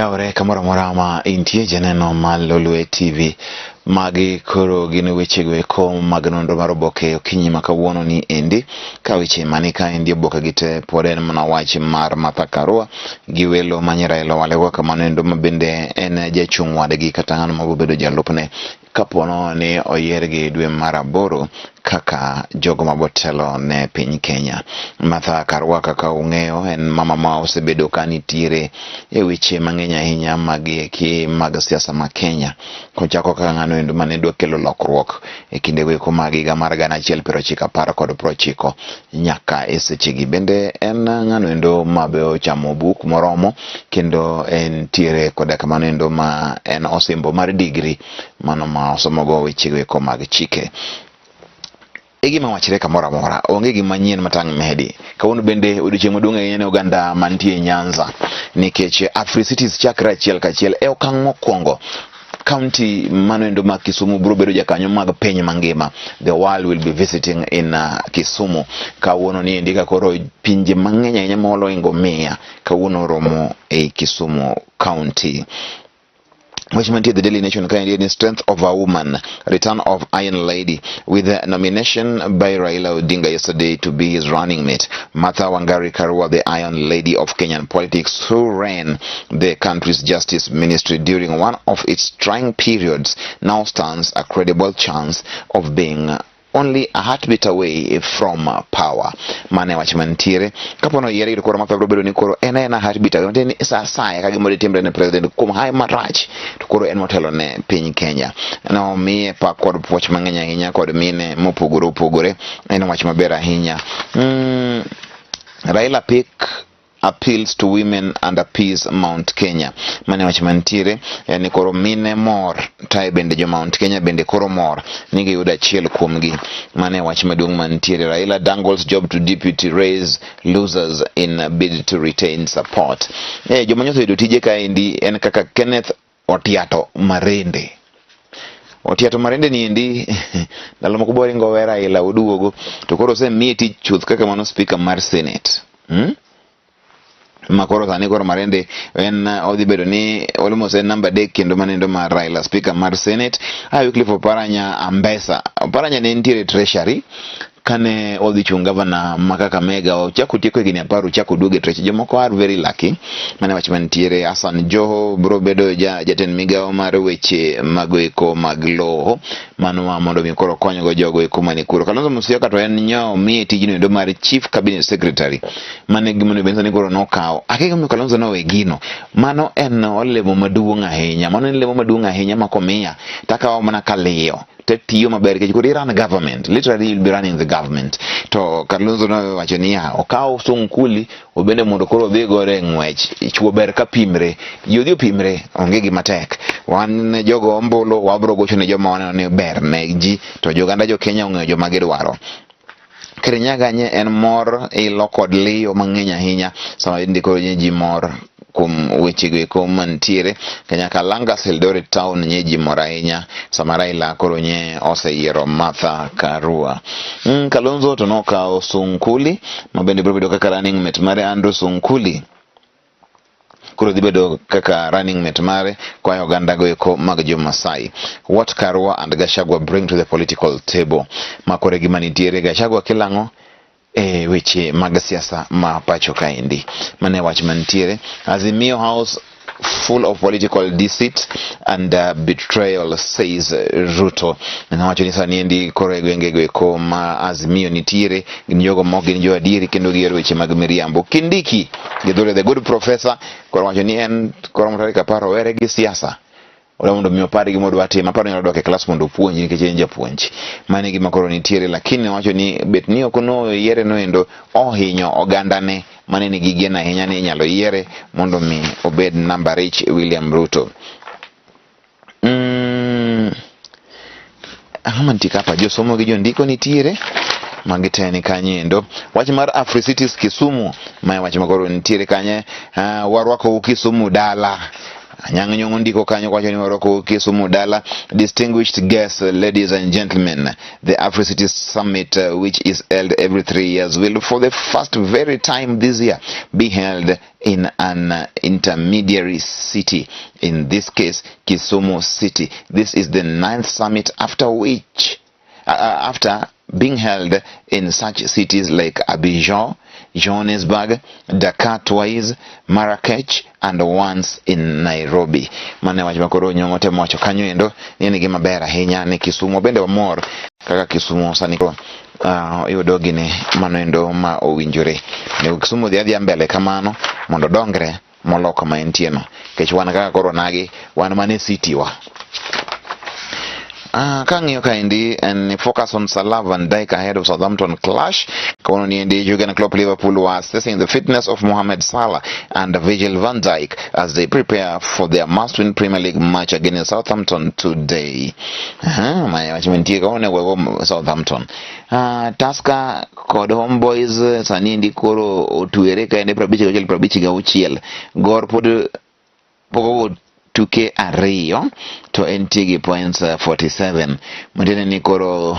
Oyawore kamoro amora ma intie janeno mar Lolwe TV. Magi koro gin wechego eko mag nonro mar oboke okinyi ma kawuono ni endi. Ka weche mani ka endi oboke gi te pod en mana wach mar Martha Karua gi welo ma Raila Walewa kamano endo ma bende en jachung' wadgi kata ng'ano ma bedo jalupne kapono ni oyiergi dwe mar aboro kaka jogo mabotelo ne piny Kenya. Martha Karua kaka ung'eyo en mama ma osebedo ka nitiere e weche mang'eny ahinya mag eki mag siasa ma Kenya. Kochako kaka ng'ano endo mane dwa kelo lokruok e kinde weko mag higa mar 1990 nyaka e sechegi. Bende en ng'ano endo ma be ochamo buk moromo kendo entiere koda kamano endo ma en osimbo mar digri mano ma osomogo weche eko mag chike. E gima wachre kamoro amora, onge gima nyien matang' medi. Kawuono bende odiochieng' maduong' ahinya ne oganda mantie Nyanza nikech Africities chakre achiel kachiel e okang' mokwongo. County mano endo mag Kisumu biro bedo jakanyo mag piny mangima. The world will be visiting in Kisumu. Kawuono ni endi ka koro pinje mang'eny ahinya moloingo 100 kawuono romo ei Kisumu County. Wach mantie The Daily Nation kaendi ni strength of a woman, return of Iron Lady with the nomination by Raila Odinga yesterday to be his running mate. Martha Wangari Karua, the Iron Lady of Kenyan politics, who ran the country's justice ministry during one of its trying periods, now stands a credible chance of being only a heartbeat away from power. Mane wach mantiere kapo no yiere koro Martha biro bedo ni koro en aena heartbeat away matiende ni sa asaya ka gimoro timre ne president kuom hayi marach to koro en motelo ne piny Kenya. Nomiye pak kod puoch mang'eny ahinya kod mine mopogore opogore. En wach maber ahinya. Raila pick appeals to women and appease Mount Kenya. Mane wach mantiere en ni koro mine mor tae bende jo Mount Kenya bende koro mor ni giyudo achiel kuomgi. Mane wach maduong' mantiere. Raila dangles job to deputy raise losers in bid to retain support. Joma nyoso yudo tije kaendi en kaka Kenneth Otiato Marende. Otiato Marende ni endi ndalo moko boringo we Raila oduogo to koro osemiye tich chuth kaka mano speaker mar Senate. Ma koro sani koro Marende en odhi bedo ni almost en namba 3 kendo manendo mar Raila speaker mar Senate. Wycliffe Oparanya Ambesa. Oparanya ne nitiere Treasury kane odhi chung' gavana ma Kakamega ochako tieko higni 10 ochako oduogo e Treasury. Jomoko are very lucky. Mane wach mantiere. Hassan Joho biro bedo jatend migawo mar weche mago eko mag lowo. Mano ma mondo mi koro konygo jogo eko mani kuro. Kalonzo Musyoka to en nyo omiye tijno endo mar Chief Cabinet Secretary. Mane gima onego bed ni koro nokawo. Akia gimomiyo Kalonzo nowe gino. Mano en olemo maduong' ahinya. Mano en lemo maduong' ahinya ma komiya takawo mana kaliyo. Tatiyo maber nikech koro i run government. Literally you'll be running the government. To Kalonzo nowacho niya, okaw Sunkuli obende mondo koro odhi gore e ng'wech. Chuo ber ka pimre. Ji odhi opimre, onge gima tek. Wan jogo ombulu, wabro gocho ne joma waneno ni ber ne ji, to joganda jo Kenya ong'eyo joma gidwaro. Kirinyaga nye en mor, ilo kod liyo mang'eny ahinya sama indiko ni ji mor kuom wechego eko mantiere. Nyaka Langas Eldoret Town nye ji mor ahinya sama Raila koro nye oseyiero Martha Karua. Kalonzo to nokawo Sunkuli ma bende biro bedo kaka running mate mare Andrew Sunkuli. Koro dhi bedo kaka running mate mare koa oganda go eko mag jo Masai. What Karua and Gachagua bring to the political table. Ma koro e gima nitiere. Gachagua kilang'o e weche mag siasa ma pacho kaendi. Mane wach mantiere. Azimio House full of political deceit and betrayal, says Ruto. Nowacho ni sani endi koro e gwenge go eko ma Azimio nitiere gin jogo mok gin jo adieri kendo gihero weche mag miriambo. Kindiki Githure the good professor koro wacho ni en koro tarik 10 owere gi siasa. Oda mondo mi opar gima odwa timo, aparo ni odok e klas mondo opuonj nikech en japuonj. Mano e gima koro nitiere, lakini owacho ni bet ni ok noyiere noendo ohinyo ogandane mane nigi geno ahinya ni inyalo yiere mondo mi obed namba rich William Ruto. Ang'o mantie kapa? Josomo gi jondiko nitiere magi te ni kanye endo. Wach mar Africities Kisumu, mae wach makoro nitiere kanye. Warwakou Kisumu dala. Anyang' Nyong'o ndiko kanyo kwacho ni warwako Kisumu dala. Distinguished guests, ladies and gentlemen, the Africity Summit, which is held every 3 years, will for the first very time this year be held in an intermediary city, in this case, Kisumu City. This is the ninth summit after being held in such cities like Abidjan, Johannesburg, Dakar twice, Marrakech and once in Nairobi. Mane wach makoro Nyong'o temo wacho kanyo endo ni en gima ber ahinya ni Kisumu bende wamor kaka Kisumu sani koro yudo gini mano endo ma owinjore. Onego Kisumu dhi adhiya mbele kamano mondo dongre molo kama entie no. Nikech wan kaka koro nagi wan mana e city wa. Kang'iyo kaendi en ni focus on Salah, Van Dijk ahead of Southampton clash. Kawuono ni endi Jurgen Klopp, Liverpool were assessing the fitness of Mohamed Salah and Virgil van Dijk as they prepare for their must-win Premier League match against Southampton today. Maya wach mantie kawuono onego Southampton. Tusker kod Homeboys sani endi koro otwere kaende 56 56. Gor pod pok ogo tuke ariyo to entie gi points 47, matiende ni koro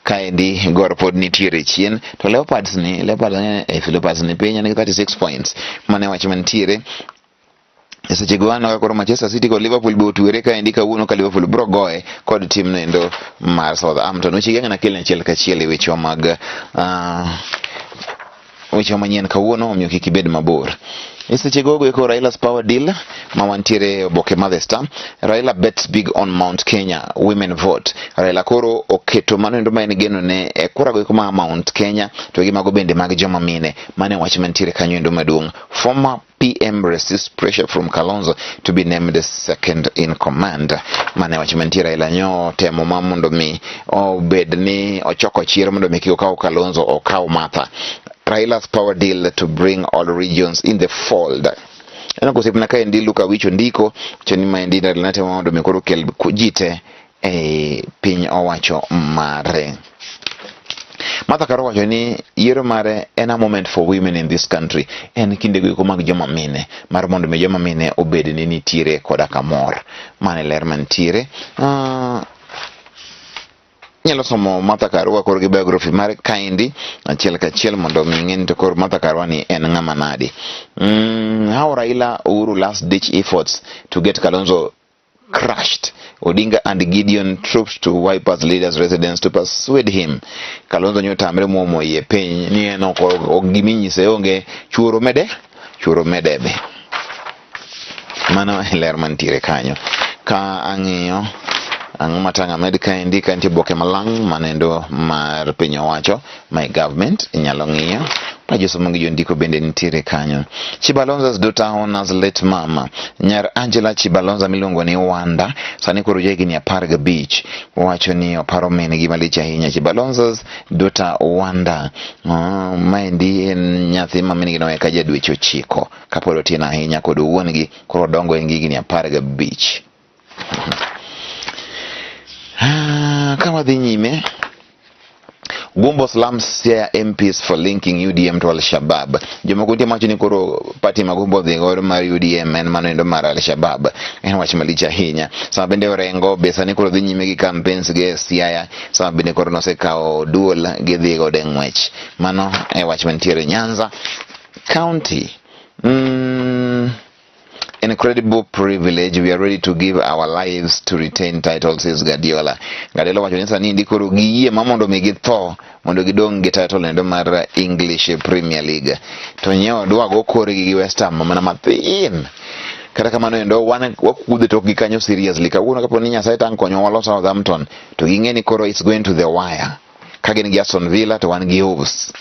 kaendi Gor pod nitiere chien to Leopards ni Leopards eh, Leopards ni piny nigi 36 points. Mane wach mantiere e seche go aneno ka koro Manchester City kod Liverpool be otwere kaendi kawuono ka Liverpool bro goye kod tim no endo mar Southampton. Weche gi ang' nakelni achiel kachiel e wechewa mag weche manyien kawuono, omiyo kik ibed mabor. E seche gogo eko Raila's power deal ma wantiere e oboke mar The Star. Raila bets big on Mount Kenya women vote. Raila koro oketo mano endo ma en geno ne e kura go eko ma Mount Kenya to gi mago bende mag joma mine. Mano e wach mantiere kanyo endo maduong'. Former PM resists pressure from Kalonzo to be named second in command. Mane wach mantie. Raila nyo temo ma mondo mi obed ni ochoko chir mondo mi kik okaw Kalonzo, okaw Martha. Raila's power deal to bring all regions in the fold. Eno kosiepna kaendi Luka Wicho ndiko wacho ni maendi Raila temo mondo mi koro kel ji te e piny owacho mare. Martha Karua wacho ni yiero mare en a moment for women in this country. En kinde go eko mag joma mine mar mondo mi joma mine obed ni nitiere koda kamor. Mano e ler mantiere. Inyalo somo Martha Karua koro gi biography mare kaendi achiel kachiel mondo mi ing'e ni to koro Martha Karua ni en ng'ama nadi. How Raila Uhuru last ditch efforts to get Kalonzo crushed. Odinga and Gideon trooped to Wiper's leader's residence to persuade him. Kalonzo nyo tamre muomo iye piny ni en ok giminyise onge chuoro mede chuoro medebe. Mano e ler mantiere kanyo. Ka ang'iyo ang'o matang' amed kaendi ka nitie oboke malang' manendo mar piny owacho my government inyalo ng'iyo ma josomo gi jondiko bende nitiere kanyo. Chibalonza's daughter honors late mama. Nyar Angela Chibalonza miluongo ni Wanda sani koro jahigni 15 wacho ni oparo min gi malich ahinya. Chibalonza's daughter Wanda, oh, maendi en nyathi ma min gi nowe ka ja dweche 9 kapod otin ahinya kod wuon gi koro odongo en gi higni 15. Ah, ka wadhi nyime, Gumbo slams Siaya MPs for linking UDM to Al-Shabaab. Jomoko nitie mawacho ni koro party ma Gumbo odhi godo mar UDM en mano endo mar Al-Shabaab. En wach malich ahinya. Sama bende Orengo be sani koro dhi nyime gi campaigns ge e Siaya. Sama bende koro nosekawo duol gidhi godo e ng'wech. Mano e wach mantiere Nyanza County. Incredible privilege, we are ready to give our lives to retain title, says Guardiola. Guardiola wacho ni sani ndi koro giyie ma mondo mi githo mondo gidong' gi title endo mar English Premier League. To nyiewo dwa go korgi gi West Ham mana mathin. Kata kamano endo wan wakudhe tokgi kanyo seriously. Kawuono kapo ni Nyasaye tang' konyowa walo Southampton to ging'e ni koro it's going to the wire. Ka gin gi Aston Villa to wan gi Wolves.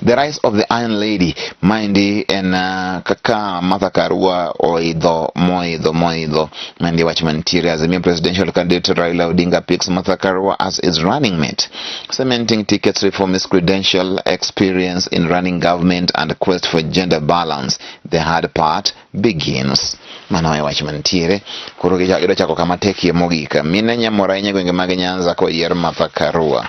The Rise of the Iron Lady maendi en kaka Martha Karua oidho moidho moidho. Maendi wach mantiere. Azimio presidential candidate Raila Odinga picks Martha Karua as his running mate, cementing tickets reformist credential, experience in running government and quest for gender balance. The hard part begins. Mano e wach mantiere. Koro gidwa chako kama tekie mogik. Mine nyamor ahinya e gwenge mag Nyanza koyier Martha Karua.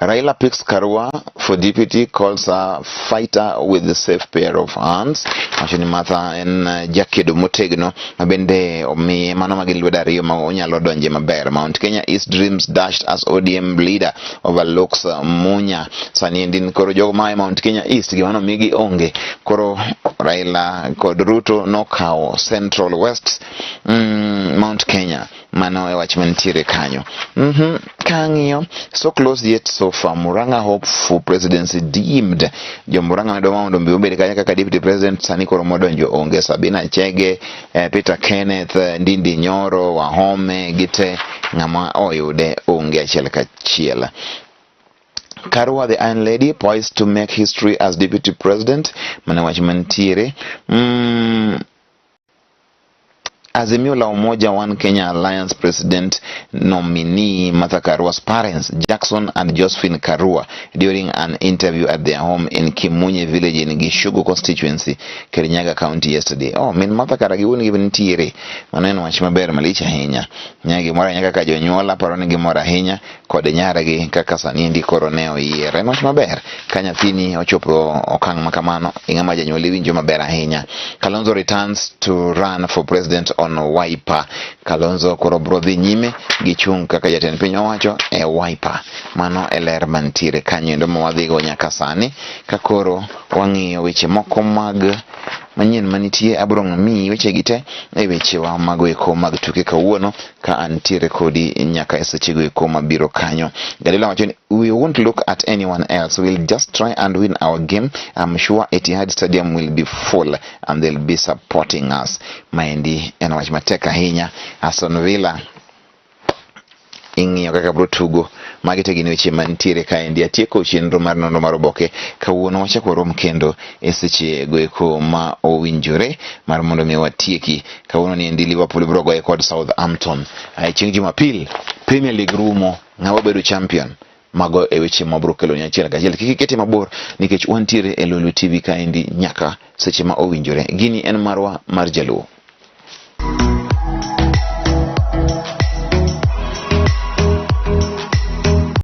Raila picks Karua for deputy, calls her fighter with the safe pair of hands. Wacho ni Martha en jakedo motegno ma bende omiye mano ma gin lwedo ariyo ma onyalo donje maber. Mount Kenya East dreams dashed as ODM leader overlooks Munya. Sani endi koro jogo ma e Mount Kenya East gima nomigi onge. Koro Raila kod Ruto nokawo Central West Mount Kenya. Mano e wach mantiere kanyo. Kang'iyo, so close yet so far. Murang'a hope for presidency deemed. Jo Murang'a ne dwa mondo obi obed kanyo kaka deputy president, sani koro modonjo onge. Sabina Chege, Peter Kenneth, Ndindi Nyoro, Wahome gite ng'ama oyude onge achiel kachiel. Karua the Iron Lady poised to make history as deputy president. Mano wach mantiere. Azimio la Umoja One Kenya Alliance President nominee Martha Karua's parents, Jackson and Josephine Karua, during an interview at their home in Kimunye village in Gishugu constituency, Kirinyaga County yesterday. Oh, min Martha kara gi wuon gi nitiere. Mano en wach maber malich ahinya. Nya gimoro ahinya kaka jonyuol aparo ni gimor ahinya kod nyargi kaka sani endi koro ne oyier. En wach maber ka nyathini ochopo okang' ma kamano, ing'ama janyuol iwinjo maber ahinya. Kalonzo returns to run for president on Wiper. Kalonzo koro bro dhi nyime gi chung' kaka jatend piny owacho e Wiper. Mano e ler mantiere kanyo endo ma wadhigo nyaka sani ka koro wang'iyo weche moko mag manyien manitie. Abro miyi wechegi te e wechewa mago eko mag tuke kawuono ka antiere kodi nyaka e sechego eko mabiro kanyo. Guardiola wacho ni we won't look at anyone else, we'll just try and win our game. I'm sure Etihad Stadium will be full and they'll be supporting us. Maendi en wach matek ahinya. Aston Villa ing'iyo kaka bro tugo. Magi te gin weche mantiere kaendi. Atieko chenro mar nonro mar oboke kawuono. Wachako warom kendo e seche goeko ma owinjore mar mondo mi watieki kawuono ni endi. Liverpool bro goye kod Southampton. Ae chieng' Jumapil Premier League rumo, ng'ama bedo champion? Mago e weche mabro kelo ni achiel kachiel. Kik ikete mabor nikech wantiere e Lolwe TV kaendi nyaka seche ma owinjore. Gini en marwa mar Jaluo.